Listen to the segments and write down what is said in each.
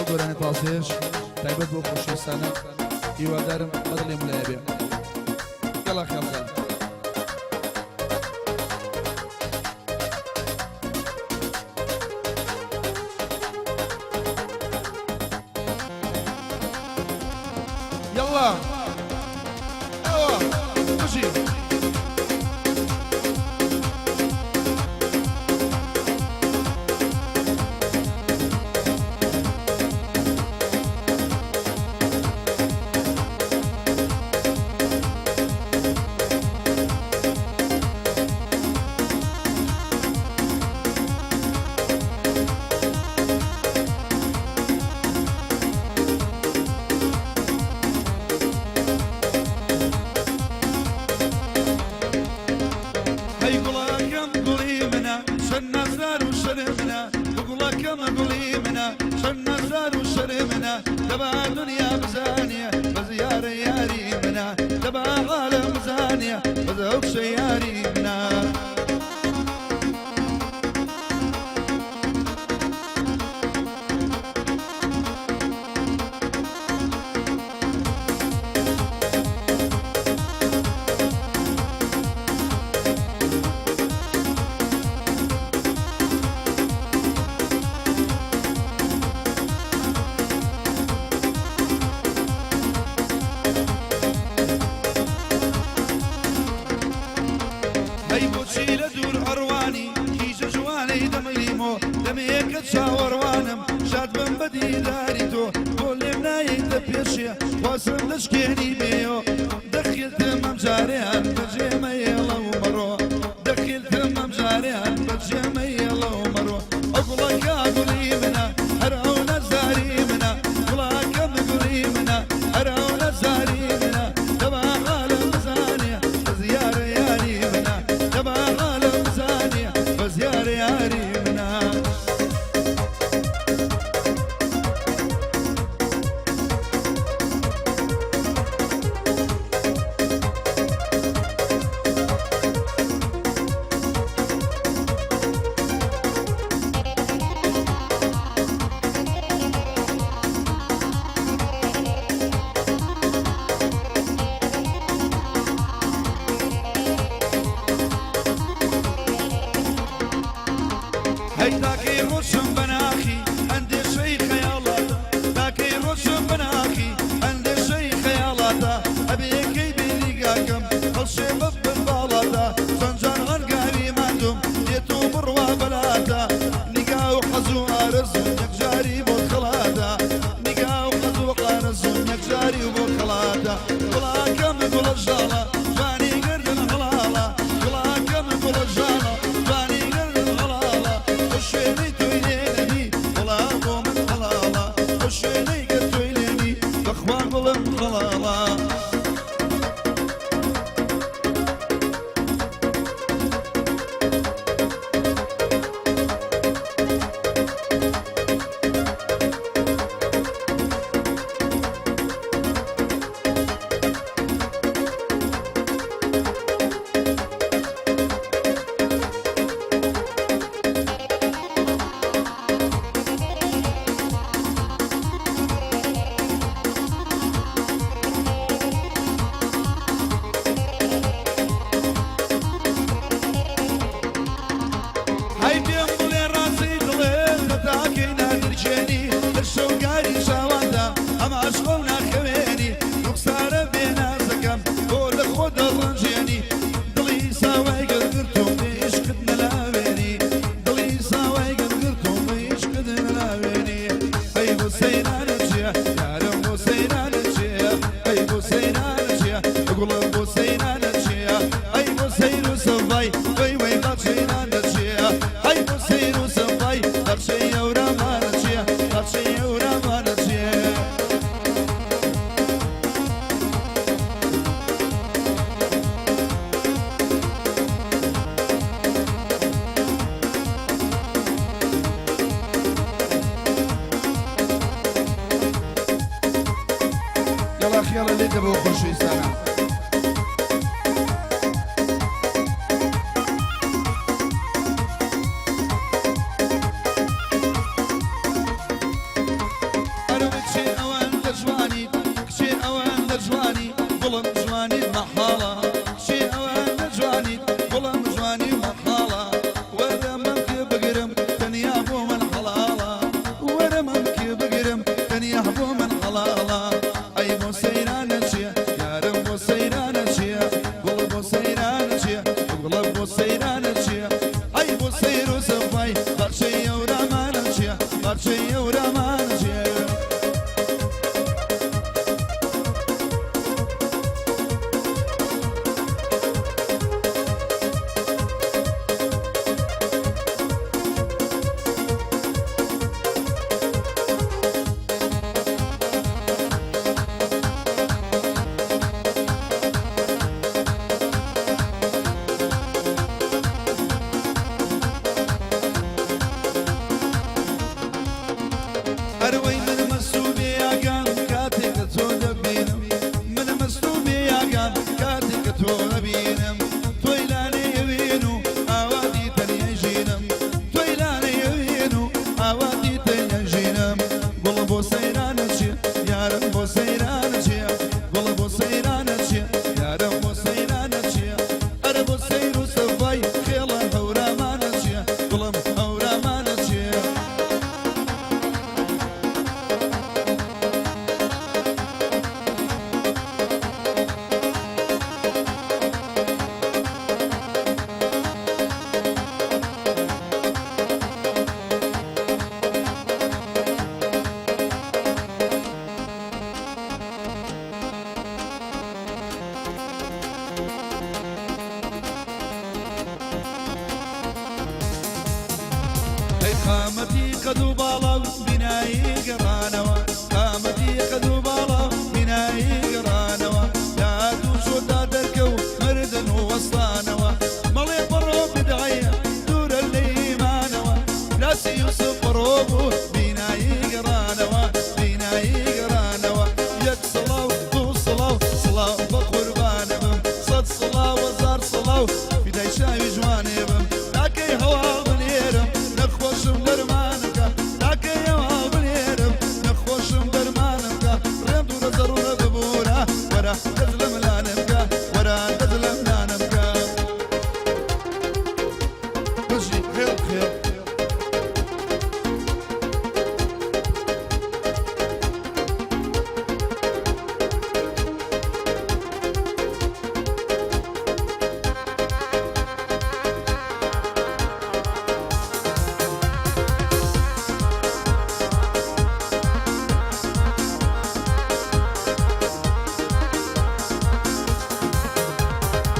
گۆرانی تازەیەش تایبەت بۆ خۆشەویستانە هیوادارم بەدڵی ملایە بێ. یەڵا خێڵ. یەڵا ئەوە بژی. هەی گوڵەکەم گوڵی منە چەند نازدار و شەرمنە، گوڵەکەم گوڵی منە چەند نازدار و شەرمنە، دەبا دنیا بزانێ بەس یارە یاری منە، دەبا عالەم بزانێ بەس ئەو کچە یاری منە. هەی بۆچی لە دوور ئەڕوانی کیژە جوانەی دەمریمۆ، دەمێکە چاوەڕوانم شاد بم بە دیداری تۆ، بۆ لێم نایەیتە پێشێ وازم دەشکێنی بێیۆ، دەخیلتم ئەم جارەیان بەجێ مەیەڵە و مەڕۆ، دەخیلتم ئەم جارەیان بەجێ مەیەڵە و مەڕۆ، ئەو گوڵەکە گوڵی منە هەر ئەو نەزاری منە، گوڵەکەم گوڵی منە هەر ئەو نەزاری منە، دەبا عالەم بزانێ بەس یارە یاری منە، دەبا عالەم بزانێ بەس یارە یاری منە. هەی تاکەی ڕۆشم بەناخی ئەندێشەی خەیاڵاتە، تاکەی ڕۆشم بەناخی ئەندێشەی خەیاڵاتە، ئەبێ کەی بێ نیگاکەم هەڵشێ بە بن باڵاتە، چەند جار هەنگاوی ماندووم دێت و بڕوا بەلاتە، نیگا و حەز و ئارەزووم یەکجاری بۆت خەڵاتە، نیگا و حەز و ئارەزووم یەکجاری بۆت خەڵاتە، گوڵاکەم گوڵە ژاڵە جوانی گەردن هەڵاڵە، گوڵاکەم گوڵە ژاڵە جوانی گەردن هەڵاڵە، ئەو شوێنەی تۆی لێ نەبی وەڵا بۆ من حەڵاڵە، ئەو شوێنەی گەر تۆی لێ بی بەخوا گوڵم حەڵاڵە. هەی پێم بڵێ ڕاستی دڵێ تاکەی نادرکێنی، لە شەوگاری چاواندا ئەم عەشقە و ناخەوێنی، ڕوخسارە بێنازەکەم بۆ لە خۆ دەڕەنجێنی، دڵی ساوای گەل گرتووم بێ عیشقت نەلاوێنی، دڵی ساوای گەل گرتووم بێ عیشقت نەلاوێنی، ئەی بۆ سەیرانە چییە یارم بۆ سەیرانە چییە، ئەی بۆ سەیرانە چییە گوڵم بۆ سەیرانە چییە، ئەی بۆ سەیر و سەفای وەی وەی باخچەیرانە چییە، ئەی بۆ سەیر و سەفای باخچەی هەورامانە چییە، باخچەی هەورامانە چییە. یەڵا خێڵە لێ دەبەوە خۆشەویستانە. باخچەی هەورامان چییە؟ ئەروەی من مەست و بێ ئاگام کاتێک کە تۆ دەبینم، من مەست و بێ ئاگام کاتێک کە تۆ دەبینم، تۆی لانەی ئەوین و ئاواتی تەنیای ژینم، تۆی لانەی ئەوین و ئاواتی تەنیای ژینم. گوڵ بۆ سەیرانە چیە یارم بۆ سەیرانە چیە، گوڵ بۆ سەیرانە چیە یارم بۆ سەیرانە چیە، ئەرە بۆ سەیر و سەفای خێڵە هەورامانە چیە، گوڵم هەورامانە چیە. ئەی قامەتی قەد و باڵا و بینایی گەڕانەوە، قامەتی قەد و باڵا و بینایی گەڕانەوە، داد و چۆتا دەرکەو مردن و وەستانەوە، مەڵێ بڕۆ بدعەیە دوورە لە ئیمانەوە، لاسی یوسف بڕۆ بوو بینایی گەڕانەوە، بینایی گەڕانەوە. یەک سڵاو دوو سڵاو سڵاو بە قوربانە بم، سەد سڵاو هەزار سڵاو فیدای چاوی جوانێ بم، تاکەی هەواڵ بنێرم نەخۆشم دەرمانم کە، تاکەی هەواڵ بنێرم نەخۆشم دەرمانم کە، ڕێم دوورە زەڕوورە ببوورە وەرە دەست لە ملانم کە، وەرە دەست لە ملانم کە. بژی خێڵ خێڵ.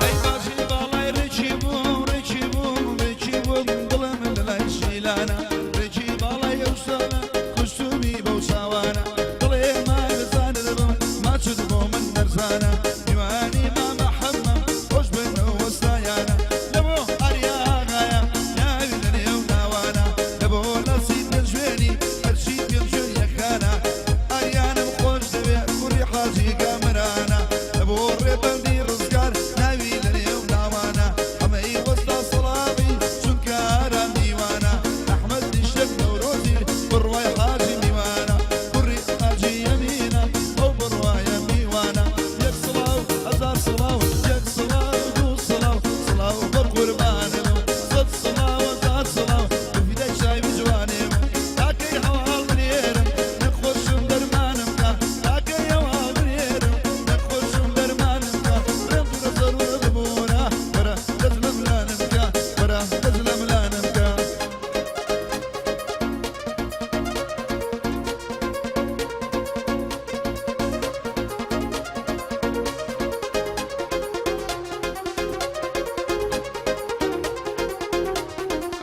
ئەی باجی باڵای ڕێکی بووم، ڕێکی بووم، ڕێکی بووم، دڵم لە لای شیلانە، ڕێکی باڵای ئەو شانە، کوشتومی بەو چاوانە، دڵێ ما نەزانت بم، ماچت بۆ من نەرزانە، میوانی مامە حەمەم، خۆش بن ئەو وەستایانە، لە بۆ ئاریاغایە، ناوی لە نێو ناوانە، لە بۆ نەسی پێنجوێنی، هەرچی پێنجوێن یەکانە، ئاریانم خۆش دەوێ، کوڕی حاجی کامەرانە، لە بۆ ڕێبەندی ڕزگار، ناوی لە نێو ناوانە، حەمەی وەستا سەڵامی، چونکە ئارام میوانە، ئەحمەدی شێخ نەورۆزی، بڕوای حاجی میوانە، کوڕی حاجی ئەمینە، ئەو بڕوایە میوانە. یەک سڵاو هەزار سڵاو، یەک سڵاو دوو سڵاو، سڵاو بە قوربانم، سەد سڵاو هەزار سڵاو، بە فیدای چاوی جوانێم. تاکەی هەواڵ بنێرم نەخۆشم دەرمانم کە، تاکەی هەواڵ بنێرم نەخۆشم دەرمانم کە، ڕێم دوورە زەروورە ببوورە، وەرە دەست لە ملانم کە، وەرە دەست لە ملانم کە.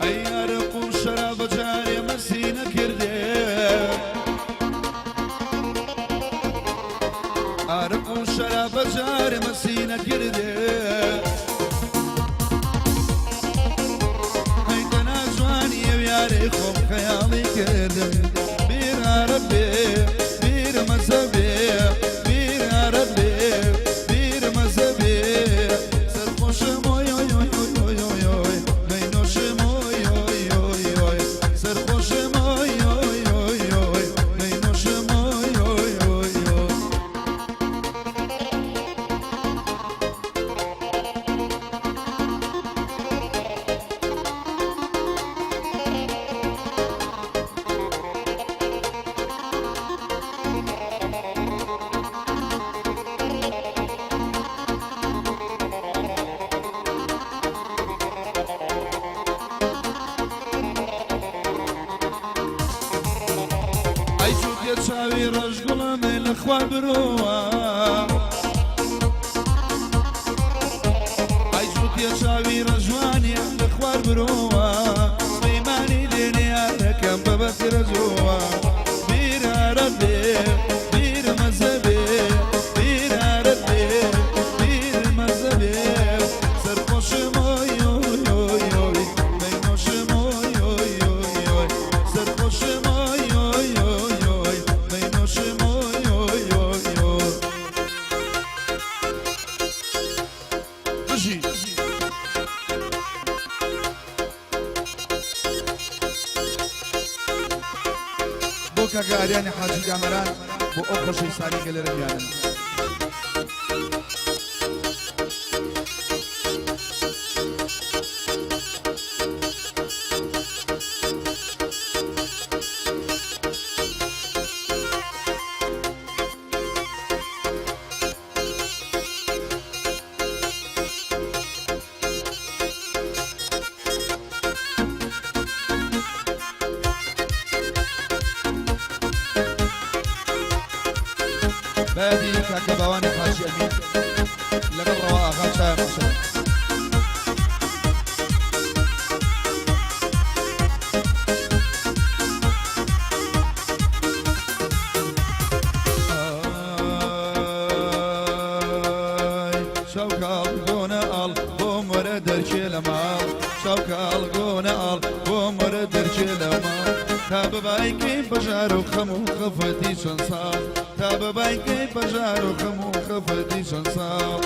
ئەی ئارەق و شەرابە جارێ مەسی نەکردێ، ئارەق و شەرابە جارێ مەسی نەکردێ، ئەی تەنا جوانی ئەو یارەی خۆم خەیاڵی کردم، بیر عەرەب بێ بیر مەزە بێ، بیر عەرەب بێ بیر مەزە بێ، سەرخۆشم ئۆی ئۆی ئۆی ئۆی ئۆی ئۆی ئۆی، مەینۆشم ئۆی ئۆی ئۆی ئۆی، سەرخۆشم ئۆی ئۆی ئۆی ئۆی، مەینۆشم ئۆی ئۆی ئۆی ئۆی. جووتێ چاوی ڕەش گوڵم لە خوار برۆوە. ئای جووتێ چاوی ڕەش جوانیە لە خوار برۆوە. پەیمانی لێنێ یارەکەم بە بەکرەجۆوە. بیرارەت بێ بیرمەزە بێ بیرارەت بێ بیرمەزە بێ. سەرخۆشم ئۆی ئۆی ئۆی ئۆی مەینۆشم ئۆی ئۆی ئۆی ئۆی سەرخۆشم ئۆی ئۆی ئۆی ئۆی مەینۆشم ئۆی ئۆی ئۆی ئۆی. بژی. بۆ کاکە ئاریانی حاجی کامەران بۆ ئەو خۆشەویستانەی کە لێرە میانن. بەیادی کاکە باوانی حاجی ئەمین لەگەڵ ڕەوا ئاغا چایان مەشەن. ئای چاوکاڵ گۆنە ئاڵ بۆم وەرە دەرکێ لە ماڵ چاوکاڵ گۆنە ئاڵ بۆم وەرە دەرکێ لە ماڵ تا ببایکەی بەژار و خەم و خەفەتی چەند ساڵ تا ببایکەی بەژار و خەم و خەفەتی چەند ساڵ.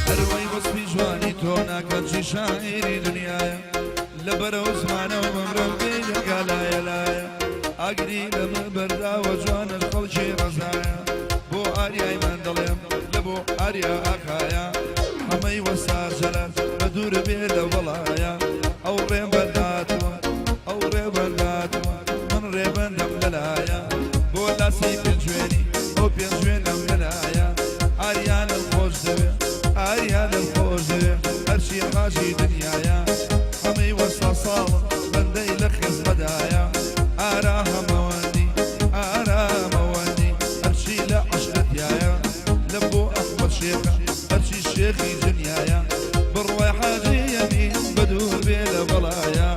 هەروەی وەسفی جوانی تۆ ناکەم چی شاعیری دنیایە لەبەرەو زمانەوە بمرم بێ دەرگا لایە لایە ئاگری لە من بەرداوە جوانت خەڵکی ڕەزایە بۆ ئاریای من دەڵێم لە بۆ ئاریا ئاخایە حەمەی وەستا جەلال بە دوور بێ لە وەڵایە ئەو ڕێم بەرداتوە ئەو ڕێ بەرداتوە من ڕێبەندەم لەلایە بۆ لاسی پێنجوێنی ئەو پێنجوێنەم لەلایە ئاریانم خۆش دەوێ ئاریانم خۆش دەوێ هەرچی حاجی دنیایە حەمەی وەستا ساڵە بەندەی لە خزمەدایە ئارا هەمەوەندی ئارا هەمەوەندی هەرچی لە عەشرەتیایە لە بۆ ئەحمەد شێخە هەرچی شێخی دنیایە بڕوای حاجی ئەمین بە دوور بێ لە بەڵایە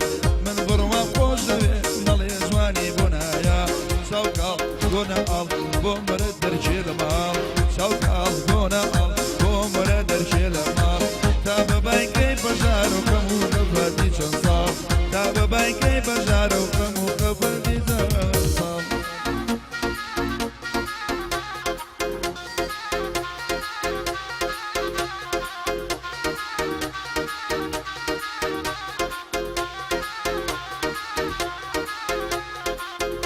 من بڕوام خۆش دەوێ نەڵێ جوانی بۆ نایە چاو کاڵ گۆنە ئاڵ بۆ مەرە دەرکێ لە ماڵ چاو کاڵ گۆنە ئاڵ بۆ مەرە دەرکێ لە ماڵ تا بە بایکەی بەژار و خەم و خەفەتی چەند ساڵ تا بە بایکەی بەژار و خەم و خەفەتی چەند ساڵ.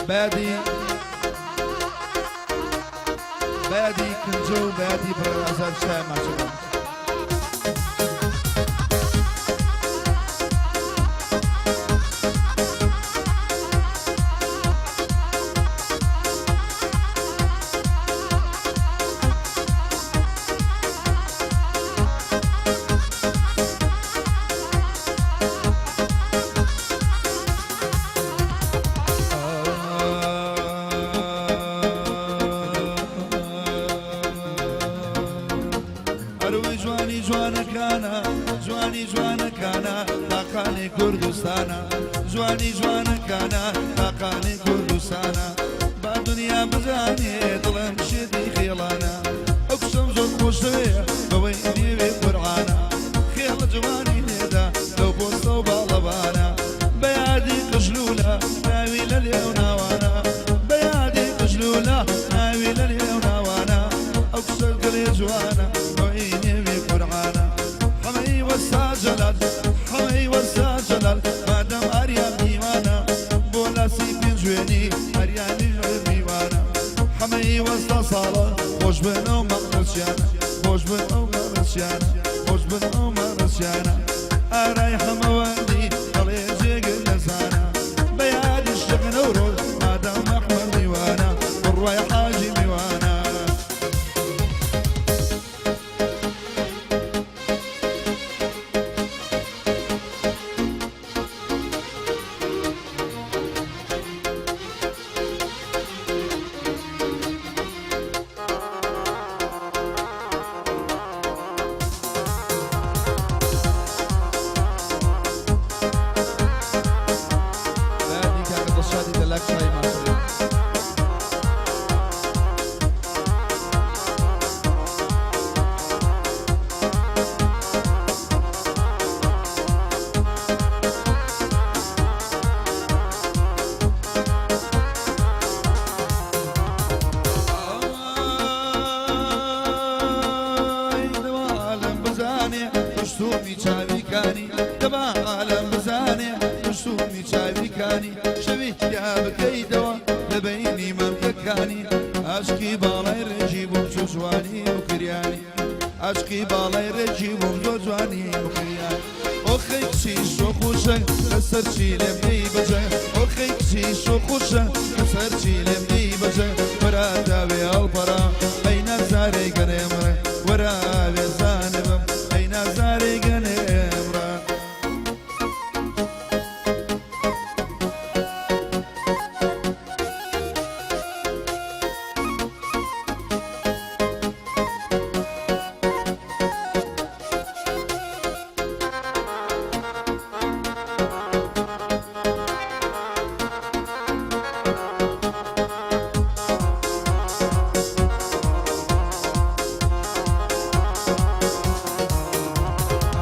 بەیادی بەیادی کنجە و بەیادی بڕێوازار چایە ماچەکان. ئەروی جوانی جوانەکانە جوانی جوانەکانە تاقانی کوردستانە جوانی جوانەکانە تاقانی کوردستانە با دنیا بزانێ دڵم شێتی خێڵانە ئەو کچەم زۆر خۆشەوێ بەوەی نێوێ قورعانە خێڵە جوانی لێدا لەو پۆستە و باڵەبانە بە یادی قژلولە ناوی لە لێو ناوانە بە یادی قژلولە ناوی لە لێو ناوانە ئەو کچە گەلێ جوانە بەوەی نێوی قورعانە حەمەی وەستا جەلال حەمەی وەستا جەلال مادەم ئاریا میوانە بۆ لاسی پێنجوێنی ئاریانی میوانە حەمەی وەستا ساڵە خۆش بن ئەو مەقنەچیانە خۆش بن ئەو مەقنەچیانە. مەڕەسیانە، خۆش بن ئەو مەڕەسیانە. ئارای حەمەوەندی دەڵێ جێگر نەزانە، بە یادی شێخ نەورۆز مادام ئەحمەد میوانە، بڕوای حاجی میوانە. بەیادی کاکە دڵشادی دەلاک چایمان کڕی. ئای دەبا عالەم بزانێ پشتومی چاویکانی، دەبا عالەم بزانێ پشتومی چاویکانی، شەوی تیا بکەیتەوە لە بەینی مەمکەکانی. عاشقی باڵای ڕێکی بووم چۆ جوانی مکریانی، عاشقی باڵای ڕێکی بووم زۆر جوانی مکریانی. ئۆخەی کچی شۆخ و شەنگ لەسەر چی لێم دێی بەجەنگ، ئۆخەی کچی شۆخ و شەنگ لەسەر چی لێم دێی بەجەنگ، وەرە داوێ هەڵپەڕە ئەی نازارەی گەنێم ڕەنگ، وەرە ئاوێزانە بم ئەی نازارەی گەنێم ڕەنگ.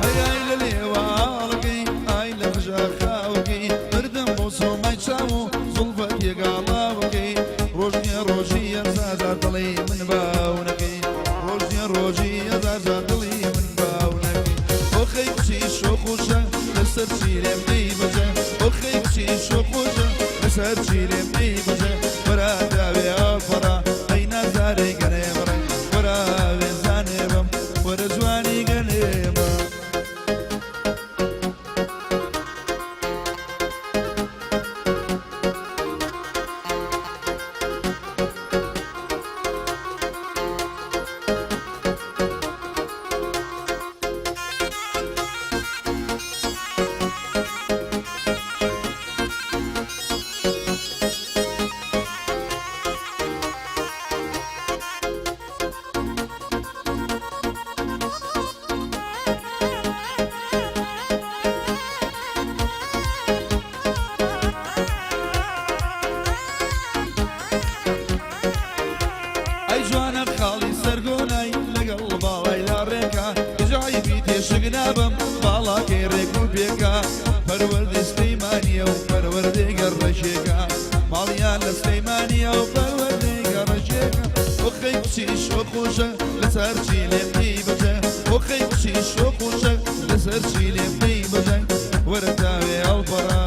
ئای ئای لە لێواڵەکەی، ئای لە قژە خاوەکەی، مردم بۆ سۆمای چاو و زوڵفە تێگاڵاوەکەی. ڕۆژ نییە ڕۆژی هەزار جار دڵی من باو نەکەی، ڕۆژ نییە ڕۆژی هەزار جار دڵی من باو نەکەی. ئۆخەی کچی شۆخ و شەنگ لەسەر چی لێم دێی بەجەنگ، ئۆخەی کچی شۆخ و شەنگ لەسەر چی لێم دێی بەجەنگ، وەرە داوێ ئاپەڕە ئەی نازارەی گەنێم ڕەنگ، وەرە ئاوێزانێ بم وەرە جوانی گەنێمە. ئەی جوانە خاڵی سەرگۆنای لەگەڵ باڵای لا ڕێکە، هیچ عەیبی تێشک نابم باڵاکەی ڕێک و پێکە. پەروەردەی سلەیمانیە و پەروەردەی گەڕەکێکە، ماڵیان لە سلەیمانیە و پەروەردەی گەڕەکێکە. ئۆخەی کچی شۆخ و شەنگ لەسەر چی لێم دێی بەجەنگ، ئۆخەی کچی شۆخ و شەنگ لەسەر چی لێم دێی بەجەنگ، وەرە تاوێ هەڵپەڕە.